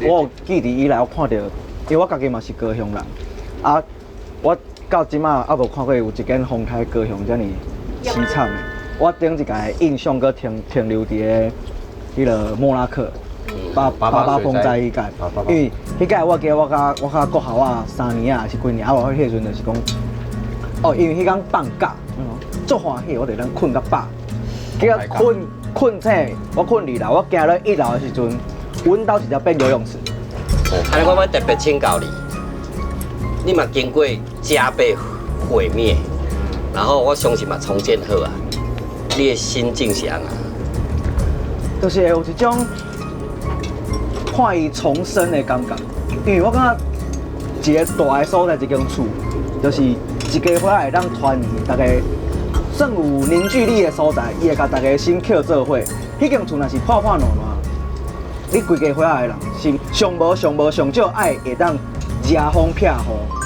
我有記憶以來，我看著，因為我家己嘛是高雄人，啊，我到這馬猶無看過有一間風颱高雄遮爾悽慘的。我頂一屆印象閣停留佇咧彼个莫拉克八八風災彼屆，因為彼屆我記得我較國校仔3年仔還是幾年，啊，我彼時陣就是講，哦，因為彼工放假，足歡喜，我就通睏較飽，結果睏睏醒，我睏二樓，我行落一樓的時陣，阮兜直接變游泳池。按呢我欲特別請教你，你嘛經過家被毀滅，然後我相信嘛重建好啊，你的心境是按怎？就是會有一種看伊重生的感覺，因為我感覺一個大的所在，一間厝，就是一家伙仔會當團圓，大家算有凝聚力的所在，伊會共大家心扣做伙。彼間厝若是破破爛爛，你規家伙仔的人是上無上無上少愛會當遮風避雨。